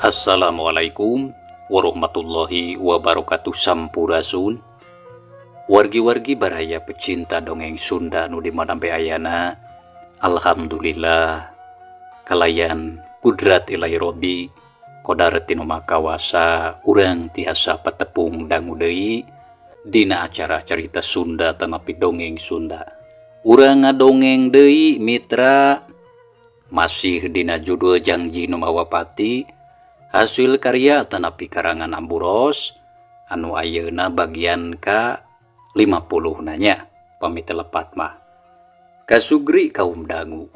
Assalamualaikum warahmatullahi wabarakatuh. Sampurasun wargi-wargi baraya pecinta dongeng Sunda nu di mana bae ayana. Alhamdulillah, kalayan kudrat Ilahi Robbi Qodar ti Nu Maha Kawasa, urang tiasa patepung dangu deui dina acara Carita Sunda tanapi Dongeng Sunda. Urang ngadongeng deui, mitra, masih dina judul Janji Nu Mawa Pati, hasil karya tanapi karangan Amburos, anu ayeuna bagian ka 50 nanya. Pamit lepat mah kasugri kaum dangu.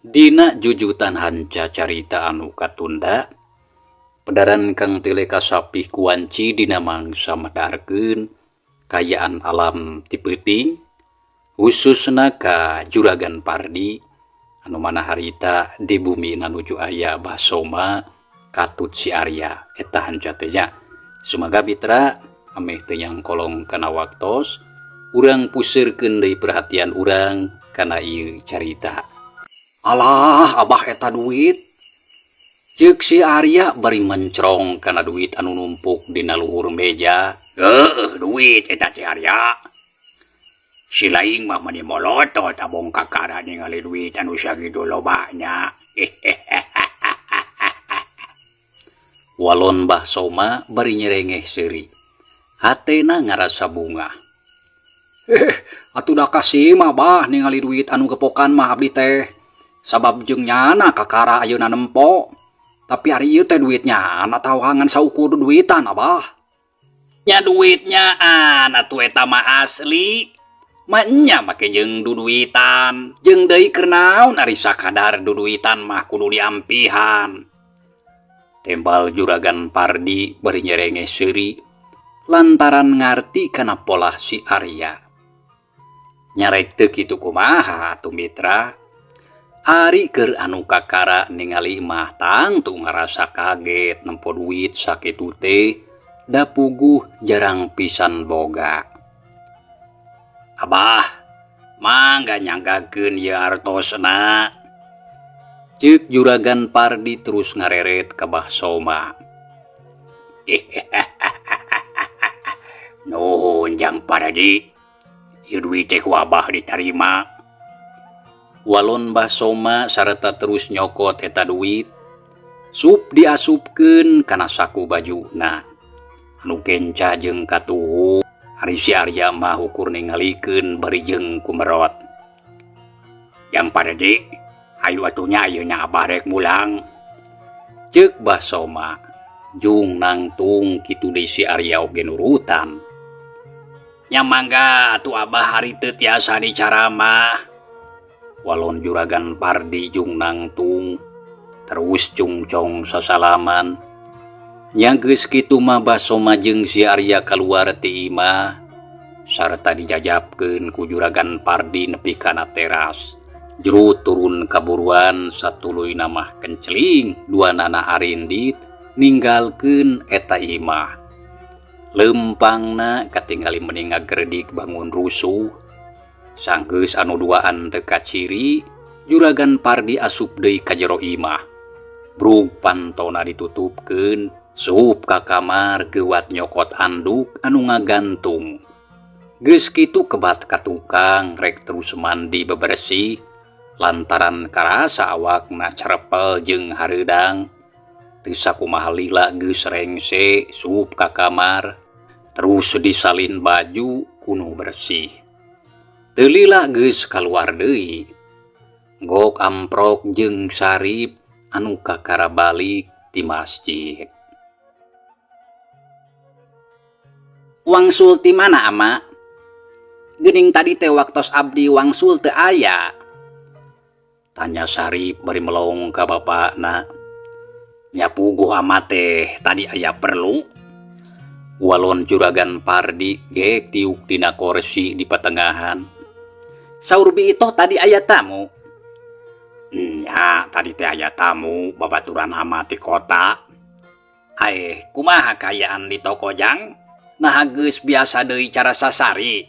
Dina jujutan hanca carita anu katunda, pedaran Kang Tile kasapih kuanci dina mangsa medarkeun kayaan alam ti peuting, khususna ka Juragan Pardi, anu mana harita di bumi nuju aya Bah Soma katut si Arya. Eta hanca teh nya. Sumaga mitra, ameh teu nyangkolong kana waktos, urang puseurkeun deui perhatian urang kana ieu carita. "Alah, Abah, eta duit," ceuk si Arya bari mencrong kana duit anu numpuk dina luhur meja. "Heueuh, duit eta, si Arya. Si laing mah mani molotot abong kakara ningali duit anu sagitu lobana." Walon Bah Soma bari nyerengeh seuri. Hatena ngarasa bungah. "Eh, atuh da kasih mah, Bah, ningali duit anu gepokan mah abdi teh. Sabab jeung nyana kakara ayeuna nempo. Tapi ari ieu teh duit nyana atawa ngan saukur duitan, Abah?" "Nya duit nyaan atuh, eta mah asli. Nya make jeung duduitan. Jeung deui keur naon ari sakadar duduitan mah kudu diampihan?" Tembal Juragan Pardi bari nyerengeh seuri lantaran ngarti kana polah si Arya. Nya rek teu kitu kumaha atuh, mitra? Ari keur anu kakara ningali mah tangtu ngarasa kaget nempo duit sakitu teh, da puguh jarang pisan boga. "Abah, mangga nyanggakeun ieu artosna," ceuk Juragan Pardi terus ngareret ka Bah Soma. "Nuhun, Jang Pardi. Ieu duit teh ku Abah ditarima." Walon Bah Soma sarta terus nyokot eta duit. Sup diasupkeun kana saku bajuna. Anu kenca jeung katuhu, ari si Arya mah ukur ningalikeun bari jeung kumerot. "Jang Pardi, hayu atuh nya, ayeuna Abah rek mulang." Ceuk Bah Soma. Jung nangtung kitu deui si Arya oge nurutan. "Nya mangga atuh, Abah, ari teu tiasa dicaramah." Walon Juragan Pardi jung nangtung terus cungcong sasalaman. Nya geus kitu mah Bah Soma jeung si Arya kaluar ti imah sarta dijajapkeun ku Juragan Pardi nepi kana teras. Juru turun kaburuan, satuluyna mah kenceling duanana arindit ninggalkeun eta imah. Lempangna katingali meni ngagerdik bangun rusuh. Sanggeus anu duaan teu kaciri, Juragan Pardi asup deui ka jero imah. Brug pantona ditutupkeun, sup ka kamar geuwat nyokot anduk anu ngagantung. Geus kitu kebat ka tukang rek terus mandi bebersih lantaran karasa awakna carepel jeung hareudang. Teu sakumaha lila geus rengse sup ka kamar, terus disalin baju ku nu bersih. Teu lila geus kaluar deui. Gok amprok jeung Sarip anu kakara balik ti masjid. "Wangsul ti mana, Ama? Geuning tadi teh waktos abdi wangsul teu aya," tanya Sarip bari melong ka bapakna. "Nya puguh ama teh tadi aya perlu," walon Juragan Pardi gek diuk dina korsi di patengahan. "Saur Bi Itoh tadi aya tamu." "Nya, tadi teh aya tamu babaturan ama ti kota. Aeh, kumaha kaayaan di toko, Jang? Naha geus biasa deui cara sasari?"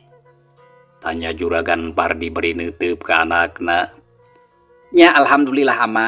tanya Juragan Pardi bari neuteup ka anakna. "Nya alhamdulillah, Ama."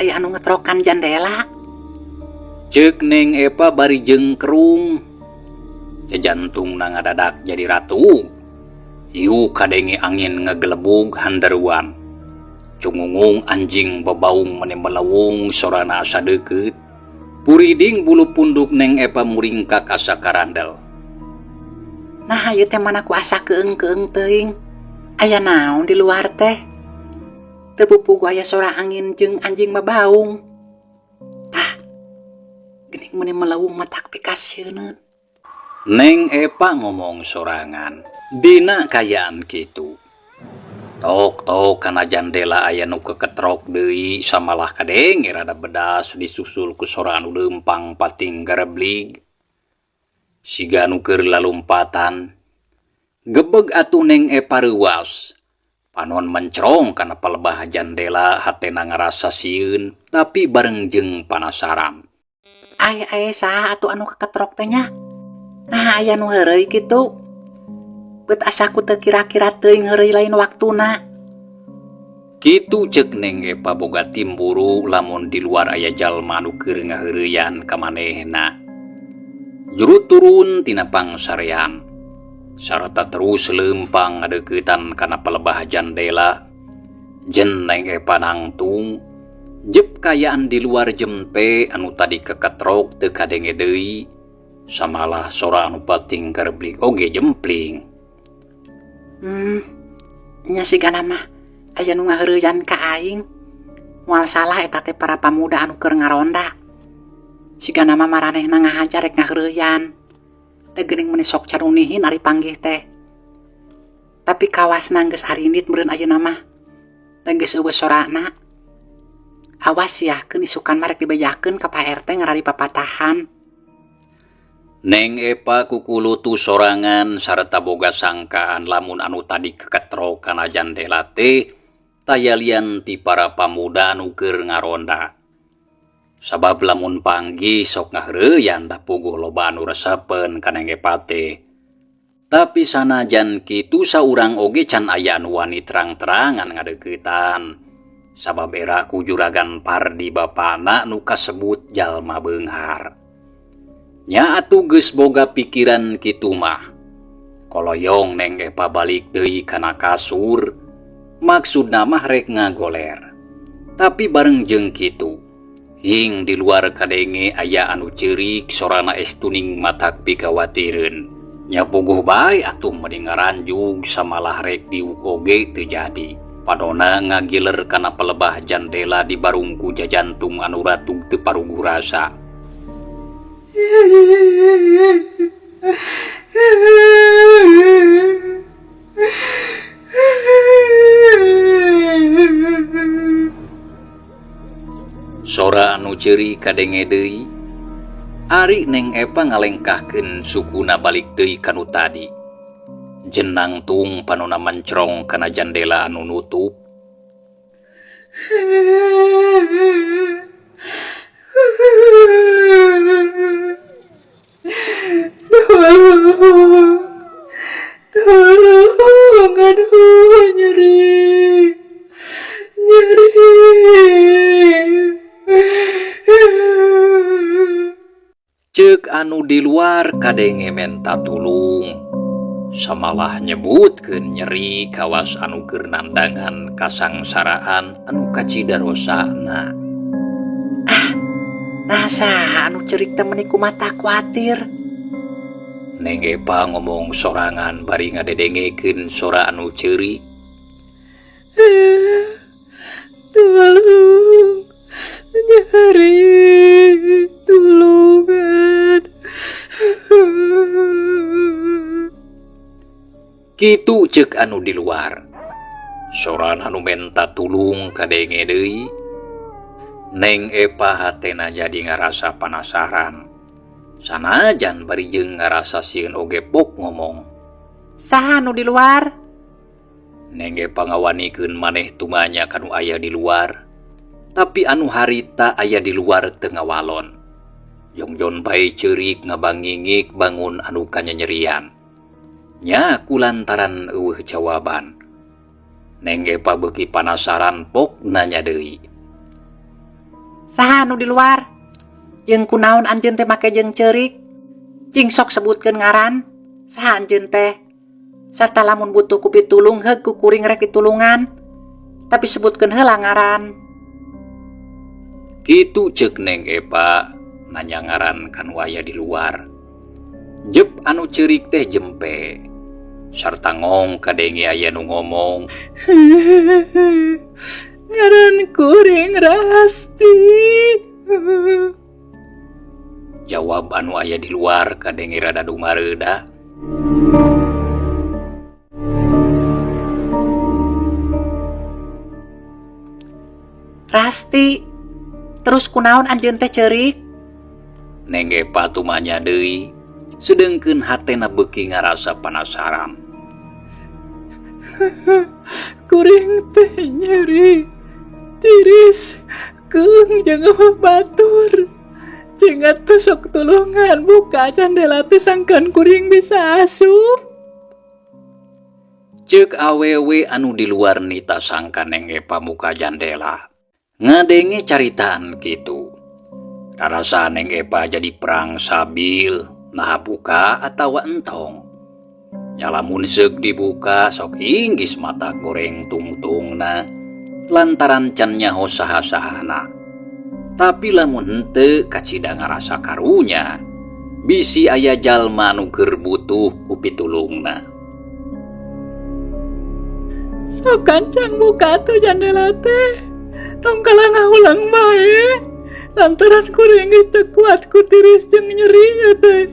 Aya anu ngetrokan jandela. Ceuk Neng Epa bari jengkerung. Jajantungna ngadadak jadi ratu. Ieu kadenge angin ngagelebug handaruan. Cungungung anjing babaung meni melewung sorana asa deukeut. Puriding bulu punduk Neng Epa muringkak asa karandel. Nah, ieu teh mana ku asa keung-keung teuing. Aya naon di luar teh? Teu pupugu aya sora angin jeung anjing babaung. Tah, geuning meni melewung matak pikasieun. Neng Epa ngomong sorangan. Dina kayaan kitu. Tok-tok kana jandela aya nu keketrok deui samalah kadenge rada bedas disusul ku sora anu leumpang pating gareblig. Siga nu keur lalumpatan. Gebeg atuh Neng Epa reuwas. Panon mencrong kana palebah jandela hatena ngarasa sieun tapi bareng jeung panasaran. Ai ai saha atuh anu keketrok teh nya? Nah aya nu heureuy kitu. Beut asa ku teu kira-kira teuing heureuy lain waktuna. Kitu ceuk Neng Epa boga timburu lamun di luar aya jalma anu keur ngaheureuyan ka manehna. Juru turun tina pangsarean. Sarta terus leumpang ngadeuketan kana palebah jandela. Jen Neng Epa nangtung. Jep kayaan di luar jempe anu tadi keketrok teu kadenge deui. Samalah sora anu pating gareblig oge jempling. Nya sigana mah aya nu ngaheureuyan ka aing. Moal salah eta teh para pamuda anu keur ngaronda. Sigana mah maranehna ngahajar rek ngaheureuyan. Teu geuning meuni sok carunihin ari panggih teh. Tapi kawasna geus arindit meureun ayeuna mah. Da geus eueuh sorana. Awas yah keun isukan mah rek dibejakeun ka Pak RT ngarari papatahan. Neng Epa kukulutu sorangan sarta boga sangkaan lamun anu tadi keketrok kana jandela teh taya lian ti para pamuda anu keur ngaronda. Sabab lamun panggih sok ngaheureuyan da puguh loba anu resepeun ka Neng Epa teh. Tapi sanajan kitu saurang oge can aya anu wani terang-terangan ngadeuketan. Sabab era ku juragan Pardi bapana nu kasebut jalma beunghar. Nya atuh geus boga pikiran kitu mah. Koloyong Neng Epa balik deui kana kasur. Maksudna mah rek ngagoler. Tapi bareng jeung kitu, hing di luar kadenge aya anu ceurik sorana estuning matak pikawatireun. Nya puguh bae atuh meni ngaranjug samalah rek diuk oge teu jadi. Padona ngagiler kana palebah jandela di barungku jajantung anu ratug teu paruguh rasa. Sora anu ceurik kadenge deui. Ari Neng Epa ngalengkahkeun sukuna balik deui kanu tadi. Jenang tung panona mencrong kana jandela anu nutup. Tolong, aduh, nyeri, nyeri. Ceuk anu di luar kadenge menta tulung. Samalah nyebutkeun nyeri kawas anu keur nandangan kasangsaraan anu kacida rosana. Ah, nah saha anu ceurik teh meuni kumaha kuatir. Neng Epa ngomong sorangan bari ngadedengekeun sora anu ceurik. Tolong, nyeri, tulungan. Kitu ceuk anu di luar. Soran anu menta tulung kadenge deui. Neng Epa hatena jadi ngarasa panasaran. Sanajan bari jeung ngarasa sieun oge pok ngomong. Saha nu di luar? Neng Epa ngawanikeun maneh tumanya kanu aya di luar. Tapi anu harita aya di luar teu ngawalon. Jongjon bae ceurik ngabangingik bangun anu kanyanyerian. Nya kulantaran eueuh jawaban. Neng Epa beuki panasaran pok nanya deui. Saha nu di luar? Jeung kunaon anjeun teh make jeung ceurik? Cing sok sebutkeun ngaran. Saha anjeun teh? Sarta lamun butuh ku pitulung heug ku kuring rek ditulungan. Tapi sebutkeun heula ngaran. Kitu ceuk Neng Epa nanya ngaran kan waya di luar. Jep anu ceurik teh jempe. Sarta ngong kadenge aya nu ngomong. Ngaran kuring Rasti. Jawab anu aya di luar kadenge rada dumareuda. Rasti, terus kunaon anjeun teh ceurik? Neng Epa tumanya deui, sedengkeun hatena beuki ngarasa panasaran. Kuring teh nyeri, tiris, keung jeung eueuh batur. Cing atuh sok tulungan buka jandela teh sangkan kuring bisa asup. Ceuk awewe anu di luar nita sangkan Neng Epa muka jandela. Ngadenge caritaan kitu. Rarasa Neng Epa jadi perang sabil, nah buka atawa entong. Nya lamun seuk dibuka sok inggis mata goreng tungtungna lantaran can nyaho saha-sahana. Tapi lamun henteu kacida ngarasa karunya, bisi aya jalma nu keur butuh ku pitulungna. Sok kancang buka atuh jandela teh. Tong kalah ngahuleng bae. Lantaran kuring geus teu kuat ku tiris jeung nyeri ieu teh.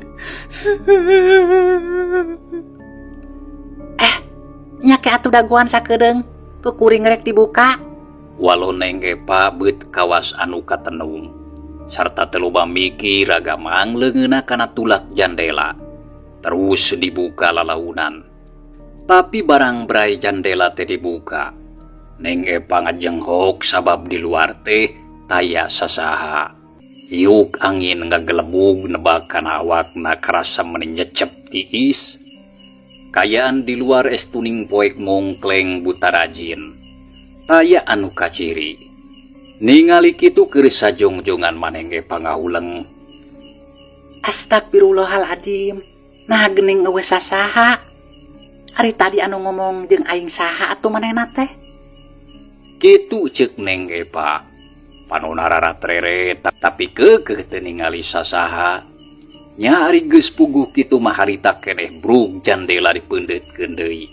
Nya ke atuh dagoan sakedeung ku kuring rek dibuka. Walau Neng Epa beut kawas anu katenung sarta teu loba mikir ragamang leungeunna kana tulak jandela terus dibuka lalaunan. Tapi barang brai jandela teh dibuka, Neng Epa ngajenghok sabab di luar teh taya sasaha. Iuk angin ngagelebug nebak kana awakna karasa meni nyecep tiis. Kayaan di luar es tuning poek mongkleng buta rajin. Taya anu kaciri. Ningali kitu keur sajongjongan maneh ge pangahuleng. Astagfirullahaladzim. Nah geuning eueuh sasaha. Ari tadi anu ngomong jeung aing saha atuh manehna teh? Kitu ceuk Neng Epa. Panona raratreret tapi keukeuh teu ningali sasaha. Nya ari geus puguh kitu mah harita keneh brug jandela dipeundeutkeun deui.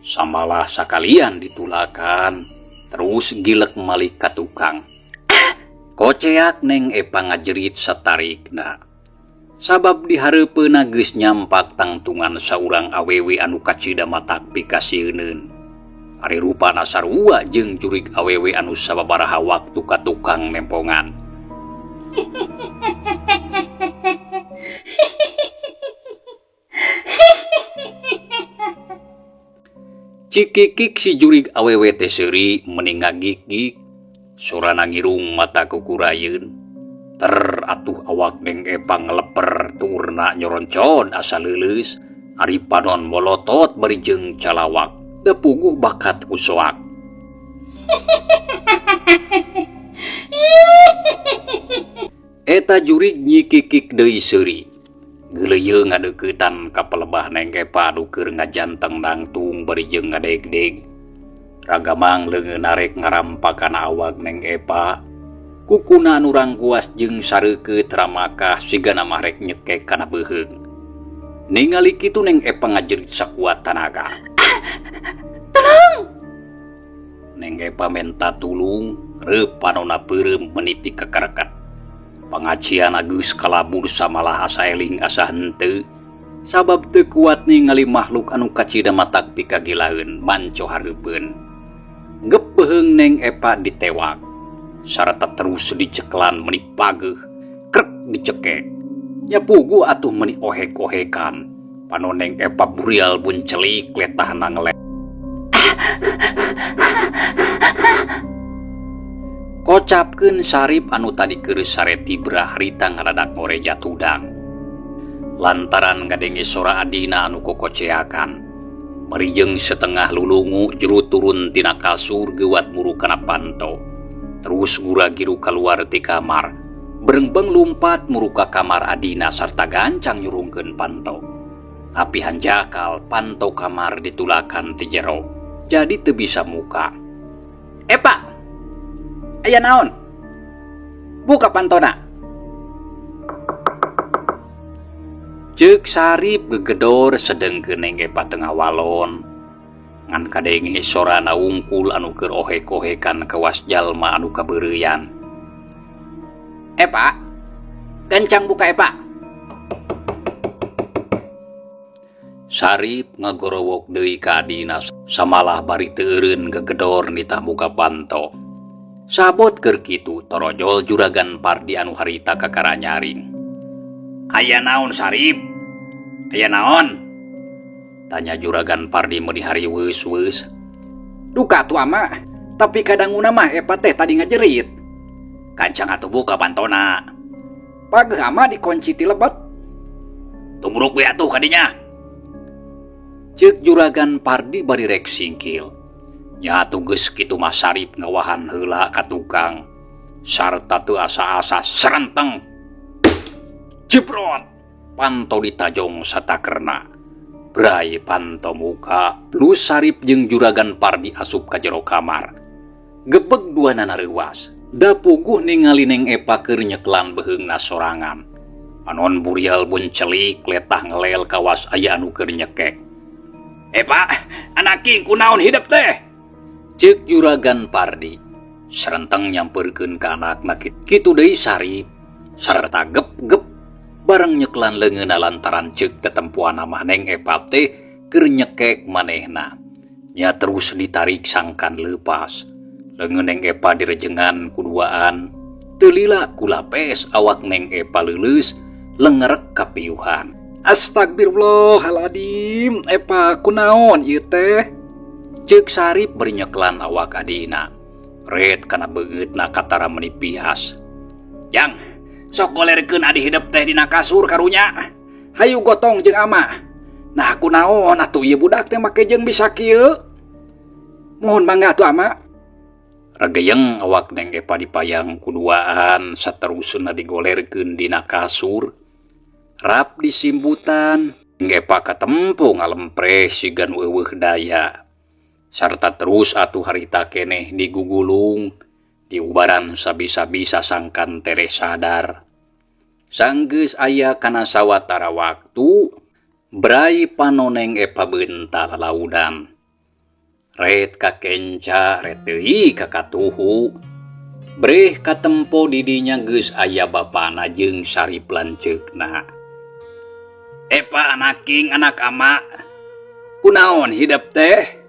Samalah sakalian ditulakan, terus gilek malik ka tukang. Koceak Neng Epa ngajerit satarikna. Sabab dihareupeuna geus nyampak tangtungan saurang awewe anu kacida matak pikasieuneun. Ari rupana sarua jeung jurig awewe anu sababaraha waktu ka tukang nempongan. Cikikik si jurig awewe teh seuri meni ngagik-gik, sorana ngirung mata kukurayeun. Ter atuh awak Neng Epa ngeleper tuurna nyoroncon asa leuleus, ari panon molotot bari jeung calawak, teu puguh bakat ku soak. Eta jurig nyikikik deui seuri. Geuleuyeung ngadeuketan ka pelebah Neng Epa anu keur ngajanteng nangtung bari jeung ngadegdeg. Ragamang leungeun arek ngarampakan awak Neng Epa. Kukuna anu rangkuas jeung sareukeut ramakah sigana mah rek nyekek kana beuheung. Ningali kitu Neng Epa ngajerit sakuat tanaga. Tolong! Neng Epa menta tulung, reup panona peureum meniti kakereket. Pangajian geus kalabur samalah asa eling asa henteu. Sabab teu kuat ningali makhluk anu kacida matak pikagilaeun manco hareupeun. Gep beuheung Neng Epa ditewak. Sarta terus diceklan meni pageuh, krek dicekek. Nya puguh atuh meni ohek-ohekan. Panon Neng Epa burial buncelik letahna ngeleh. Kocapkeun Sarip anu tadi keur sare tibrah harita ngaradak ngoreja tudang. Lantaran ngadenge sora adina anu kokoceakan. Merijeng setengah lulungu juru turun tina kasur geuwat muru kana panto. Terus gura-giru kaluar ti kamar. Berengbeng lumpat muruka kamar adina sarta gancang nyurungkeun panto. Tapi hanjakal panto kamar ditulakan ti jero. Jadi teu bisa muka. Epa. Aya naon? Buka pantona. Ceuk Sarip gegedor sedengkeun Neng Epa tengah walon. Ngan kadenge sorana wungkul anu keur ohek-ohekan kawas jalma anu kabeureuyan. Epa, gancang buka Epa. Sarip ngagorowok deui ka adina samalah bari teu eureun gegedor nitah muka panto. Sabot keur kitu torojol Juragan Pardi anu harita kakara nyaring. Aya naon Sarip? Aya naon? Tanya Juragan Pardi meuni hariweus-weus. Duka atuh ama, tapi kadanguna mah Epa teh tadi ngajerit. Kancang atuh buka pantona. Pageuh ama dikunci ti lebet. Tumruk we atuh kadinya. Ceuk Juragan Pardi bari rek singkil. Nya atuh geus kitu mah Sarip ngawahan heula ka tukang. Sarta teu asa-asa serenteng. Jebrot panto ditajong satakerna. Brai panto muka plus Sarip jeung Juragan Pardi asup ka jero kamar. Gebeg duanana reuas. Da puguh ningali Neng Epa keur nyeklan beheungna sorangan. Anon burial buncelik letah ngelel kawas aya anu keur nyekek. Epa, anaking kunaon hidep teh? Ceuk Juragan Pardi. Serenteng nyamperkeun ka anakna kitu deui Sarip sarta gep-gep bareng nyeklan leungeunna lantaran ceuk tetempuan mah Neng Epa teh keur nyekek manehna. Nya terus ditarik sangkan leupas. Leungeun Neng Epa direjengan kuduaan. Teu lila kulapes awak Neng Epa leuleus lengerek kapiuhan. Astagfirullahaladzim, Epa kunaon ieu teh? Ceuk Sarip bari nyeklan awak adina. Ret kana beungeutna katara meuni pias. Jang, sok golerkeun adi hidep teh dina kasur karunya. Hayu gotong jeung ama. Nah kunaon atuh ieu budak teh make jeung bisa kieu? Mohon mangga atuh ama. Regeyeng awak Neng Epa dipayang kuduaan saterusna digolerkeun dina kasur. Rap disimbutan, Neng Epa katempo ngalempreh siga nu eueuh daya. Sarta terus atuh harita keneh digugulung, diubaran sabisa-bisa sangkan tereh sadar. Sanggeus aya kana sawatara waktu, brai panoneng Epa beunta lalaudan. Ret kakenca, ret deui ka katuhu. Breh katempo didinya geus aya bapana jeung Sarip lanceukna. Epa anaking anak ama, kunaon hidep teh?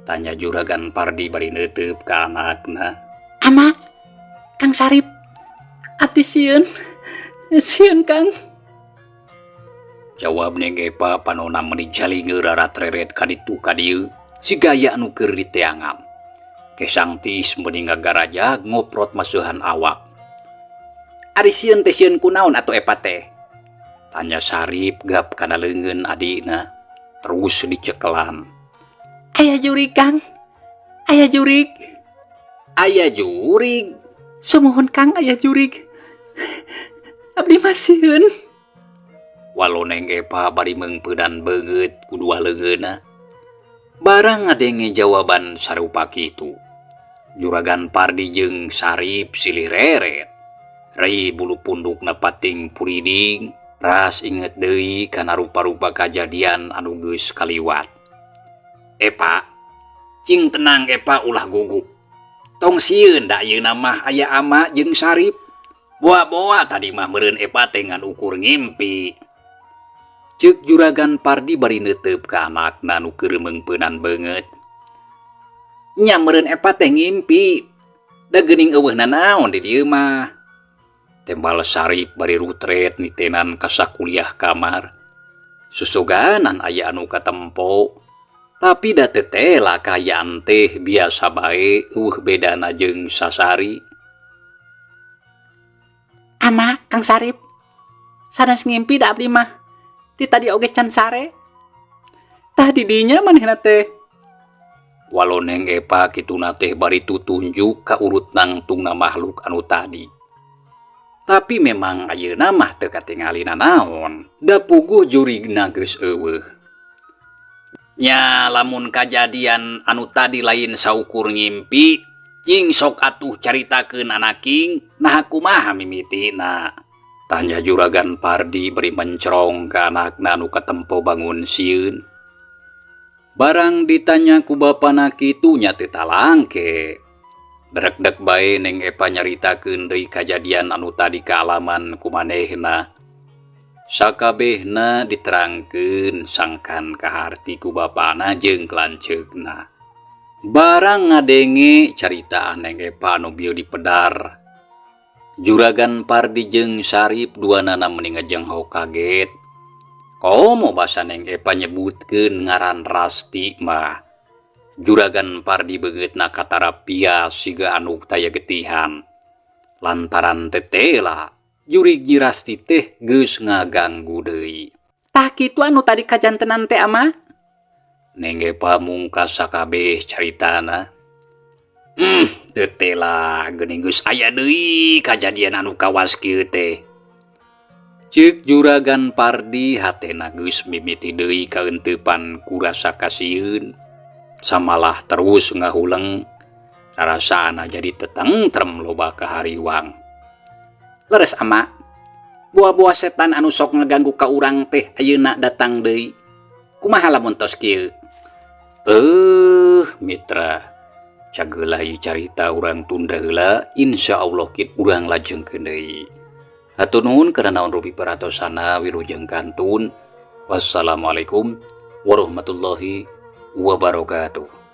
Tanya Juragan Pardi bari neuteub ka anakna. Ama, Kang Sarip, abdi sieun, sieun Kang. Jawab Neng Epa panona meuni jalingeun rarat-reret ka ditu ka dieu, sigaya anu keur diteangan. Kesang tiis meuni ngagarajag ngoprot masuhan awak. Ari sieun teh sieun kunaon atuh Epa teh? Tanya Sarip gap kana leungeun adina, terus dicekelan. Aya jurig Kang, aya jurig. Aya jurig. Sumuhun Kang, aya jurig. Abdi mah sieun. Walau Neng Epa bari meungpeudan beungeut ku dua leungeunna. Barang ngadenge jawaban sarupa kitu. Juragan Pardi jeung Sarip silih reret. Rei bulu pundukna pating puriding, ras inget deui kana rupa-rupa kajadian anu geus kaliwat. Epa, cing tenang Epa ulah gugup. Tong sieun da ayeuna mah aya ama jeung Sarip. Boa-boa tadi mah meureun Epa teh ngan ukur ngimpi. Ceuk Juragan Pardi bari neuteup ka anakna nu keur meungpeunan beungeut. Nya meureun Epa teh ngimpi. Da geuning eueuh nanaon di dieu mah. Tembal Sarip bari rutret nitenan ka sakuliah kamar. Susuganan aya anu katempo. Tapi da teu tela kaayaan teh biasa bae eueuh bedana jeung sasari. Ama Kang Sarip, sanes ngimpi da abdi mah. Ti tadi oge can sare. Tah di dinya manehna teh. Walau Neng Epa kituna teh bari tutunjuk ka urut nangtungna makhluk anu tadi. Tapi memang ayeuna mah teu katingali nanaon, da puguh jurigna geus eueuh. Nya lamun kajadian anu tadi lain saukur ngimpi, cing sok atuh caritakeun anaking, naha kumaha mimitina? Tanya Juragan Pardi bari mencrong ka anakna anu katempo bangun sieun. Barang ditanya ku bapana kitu nya teu talangke. Drekdek bae Neng Epa nyaritakeun deui kajadian anu tadi kaalaman ku manehna. Sakabehna diterangkeun sangkan kaharti ku bapana jeung lanceukna. Barang ngadenge caritaan Neng Epa anu bieu dipedar. Juragan Pardi jeung Sarip duanana meni ngajengho kaget. Komo basa Neng Epa nyebutkeun ngaran Rasti mah. Juragan Pardi beungeutna katara pias siga anu taya getihan. Lantaran tetela, jurig Nyi Rasti teh geus ngaganggu deui. Tah kitu anu tadi kajantenan teh ama? Neng Epa mungkas sakabeh caritana. Teu tela geuning geus aya deui kajadian anu kawas kieu teh. Ceuk Juragan Pardi hatena geus mimiti deui kaeuteupan ku rasa kasieun. Samalah terus ngahuleng, rarasana jadi tetentrem loba kahariwang. Leres ama, buah-buah setan anu sok ngaganggu ka urang teh ayeuna datang deui. Kumaha lamun tos kieu? Mitra, cageula ieu carita urang tunda heula, insyaallah kit urang lajengkeun deui. Hatur nuhun kana naon rupi paratosana, wilujeng kantun. Wassalamualaikum warahmatullahi wabarakatuh.